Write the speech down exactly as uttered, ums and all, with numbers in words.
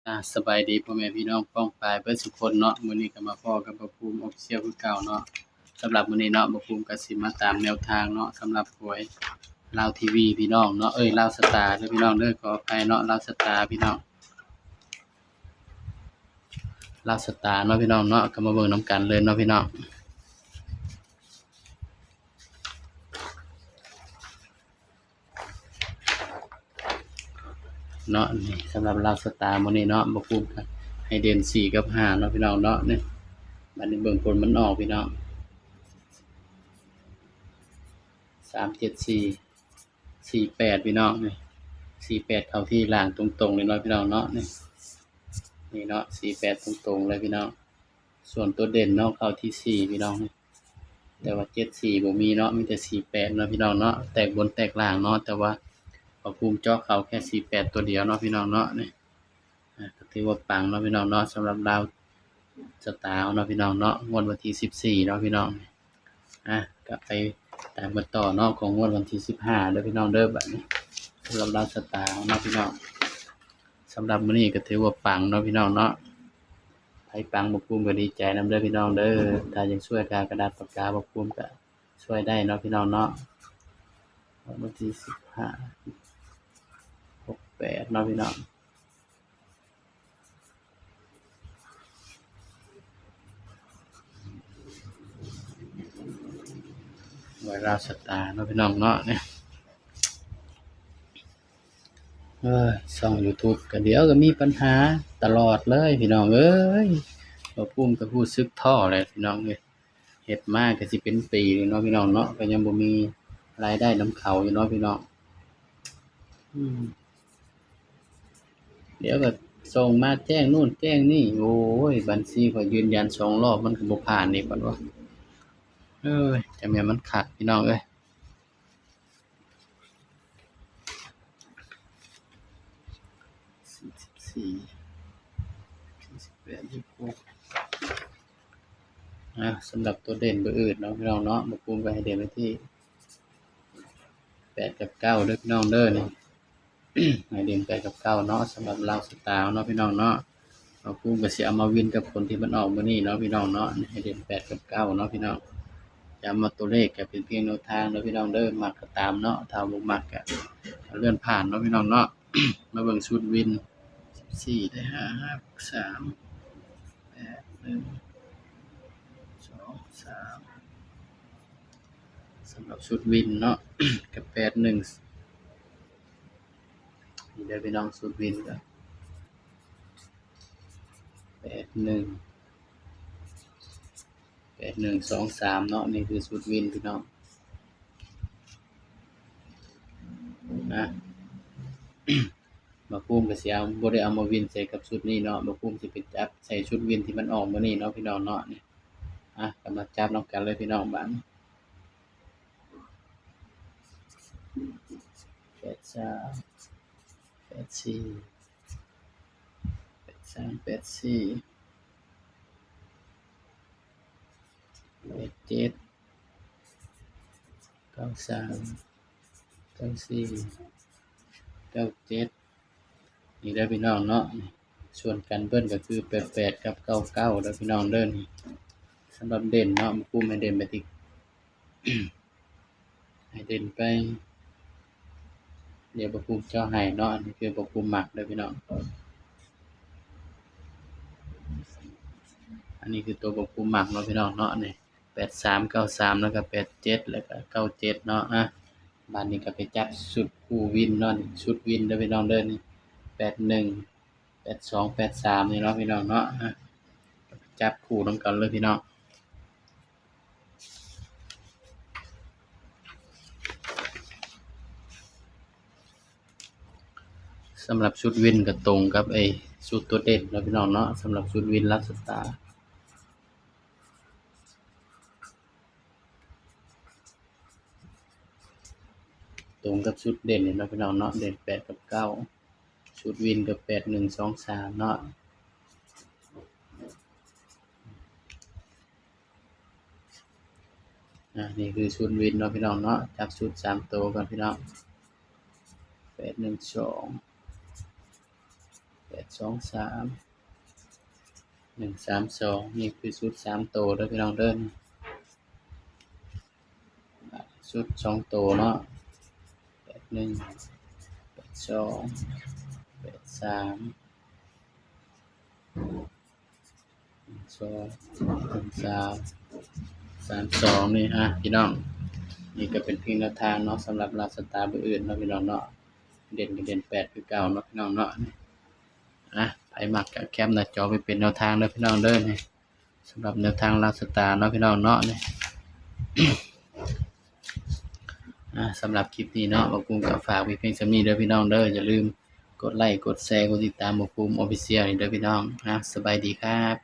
อ่า สบายดีพ่อแม่พี่น้องป้องปายเบิดสุคนเนาะ มื้อนี้ก็มาพ้อกับบ่าวภูมิ Official คือเก่าเนาะ สำหรับมื้อนี้เนาะ บ่าวภูมิก็สิมาตามแนวทางเนาะ สำหรับหวยลาวทีวีพี่น้องเนาะ เอ้ย ลาวสตาร์เด้อพี่น้องเด้อ ขออภัยเนาะ ลาวสตาร์พี่น้อง ลาวสตาร์เนาะพี่น้องเนาะ ก็มาเบิ่งนำกันเลยเนาะพี่น้อง เนาะ นี่สำหรับลาวสตาร์มื้อนี้เนาะ บ่าวภูมิก็ให้เด่นสี่กับห้าเนาะพี่น้องเนาะ นี่ บัดนี้เบิ่งผลมันออกพี่น้อง สามเจ็ดสี่ สี่แปด พี่น้อง นี่ สี่แปด เข้าที่ล่างตรงๆเลยเนาะพี่น้องเนาะ นี่ นี่เนาะ สี่แปด ตรงๆเลยพี่น้อง ส่วนตัวเด่นเนาะ เข้าที่สี่พี่น้อง แต่ว่าเจ็ดสี่บ่มีเนาะ มีแต่สี่แปดเนาะพี่น้องเนาะ แตกบนแตกล่างเนาะ แต่ว่าบ่าวภูมิเจาะเข้าแค่สี่แปดตัวเดียวเนาะพี่น้องเนาะ นี่ อ่ะ ก็ถือว่าปังเนาะพี่น้องเนาะ สำหรับลาวสตาร์เนาะพี่น้องเนาะ งวดวันที่สิบสี่เนาะพี่น้อง อ่ะ ก็ไปตามกันต่อเนาะ ของงวดวันที่สิบห้าเด้อพี่น้องเด้อ บัดนี้ สำหรับลาวสตาร์เนาะพี่น้อง สำหรับมื้อนี้ก็ถือว่าปังเนาะพี่น้องเนาะ ไผปังบ่าวภูมิก็ดีใจนำเด้อพี่น้องเด้อ ถ้าอยากช่วยกากระดาษปากกาบ่าวภูมิก็ช่วยได้เนาะพี่น้องเนาะ วันที่สิบห้า หกแปดเนาะพี่น้อง ไว้ลาวสตาร์เนาะพี่น้องเนาะ เนี่ย เอ้ย ช่อง YouTube ก็เดี๋ยวก็มีปัญหาตลอดเลยพี่น้องเอ้ย บ่าวภูมิก็รู้สึกท้อเลยพี่น้องเอ้ย เฮ็ดมาก็สิเป็นปีแล้วเนาะพี่น้องเนาะ ก็ยังบ่มีรายได้นำเขาอยู่เนาะพี่น้อง อืม เดี๋ยวก็ส่งมาแจ้งนู่นแจ้งนี่ โอ้ย บัญชีข้อยยืนยันสองรอบมันก็บ่ผ่านอีก บัดว่า เอ้ย จั่งแม่นมันคักพี่น้องเอ้ย สี่สิบสี่ สี่สิบแปด ยี่สิบหก อ่ะ สำหรับตัวเด่นตัวอื่นเนาะพี่น้องเนาะ บ่าวภูมิก็ให้เด่นไว้ที่แปดกับเก้าเด้อพี่น้องเด้อ นี่ ให้เด่นแปดกับเก้าเนาะ สำหรับลาวสตาร์เนาะพี่น้องเนาะ บ่าวภูมิก็สิเอามาวินกับคนที่มันออกมื้อนี้เนาะพี่น้องเนาะ ให้เด่นแปดกับเก้าเนาะพี่น้อง ย้ำว่าตัวเลขก็เป็นเพียงแนวทางเนาะพี่น้องเด้อ มักก็ตามเนาะ ถ้าบ่มักก็เลื่อนผ่านเนาะพี่น้องเนาะ มาเบิ่งชุดวิน สิบสี่ ได้ ห้า ห้า สาม แปด หนึ่ง สอง สาม สำหรับชุดวินเนาะ กับ แปด หนึ่ง นี่เด้อพี่น้อง ชุดวินก็ แปด หนึ่ง แปด หนึ่ง สอง สาม เนาะ นี่คือชุดวินพี่น้อง นะ บ่าวภูมิก็สิเอา บ่ได้เอามาวินใส่กับชุดนี้เนาะ บ่าวภูมิสิไปจับใส่ชุดวินที่มันออกมื้อนี้เนาะพี่น้องเนาะ นี่ อ่ะ ก็มาจับนำกันเลยพี่น้อง บาดนี้ แปดสาม แปดสี่ แปดสาม แปดสี่ แปดเจ็ด เก้าสาม เก้าสี่ เก้าเจ็ด นี่เด้อพี่น้องเนาะ ส่วนกันเบิ้ลก็คือ แปดแปด กับ เก้าเก้า เด้อพี่น้องเด้อ นี่ สำหรับเด่นเนาะ บ่าวภูมิให้เด่นไปที่ ให้เด่นไป เดี๋ยวบ่าวภูมิเจาะให้เนาะ อันนี้คือบ่าวภูมิมักเด้อพี่น้อง อันนี้คือตัวบ่าวภูมิมักเนาะพี่น้องเนาะ นี่ แปดสาม เก้าสาม แล้วก็ แปดเจ็ด แล้วก็ เก้าเจ็ด เนาะ อ่ะ บาดนี้ก็ไปจับชุดคู่วินเนาะ นี่ ชุดวินเด้อพี่น้องเด้อ นี่ แปดหนึ่ง แปดสอง แปดสาม นี่เนาะพี่น้องเนาะ อ่ะ จับคู่นำกันเลยพี่น้อง สำหรับชุดวินก็ตรงกับไอ้ชุดตัวเด่นเนาะพี่น้องเนาะ สำหรับชุดวินลาวสตาร์ ตรงกับชุดเด่นเลยเนาะพี่น้องเนาะ เด่นแปดกับเก้า ชุดวินก็ แปดหนึ่งสองสาม เนาะ อ่า นี่คือชุดวินเนาะพี่น้องเนาะ จับชุดสามตัวก่อนพี่น้อง แปดหนึ่งสอง แป ดสองสาม หนึ่งสามสอง นี่คือชุดสามตัวเด้อพี่น้องเด้อ ชุดสองตัวเนาะ แปดหนึ่ง แปดสอง แปดสาม สอง สาม สามสอง นี่ อ่ะพี่น้อง นี่ก็เป็นเพียงแนวทางเนาะ สำหรับลาวสตาร์มื้ออื่นเนาะพี่น้องเนาะ เด่นก็เด่นแปดคือเก่าเนาะพี่น้องเนาะ อ่ะ ไผมักก็แคปหน้าจอไปเป็นแนวทางเด้อพี่น้องเด้อ นี่ สำหรับแนวทางลาวสตาร์เนาะพี่น้องเนาะ นี่ อ่ะ สำหรับคลิปนี้เนาะ บ่าวภูมิก็ฝากไว้เพียงส่ำนี้เด้อพี่น้องเด้อ อย่าลืมกดไลค์ กดแชร์ กดติดตามบ่าวภูมิ Official นี่เด้อพี่น้อง อ่ะ สบายดีครับ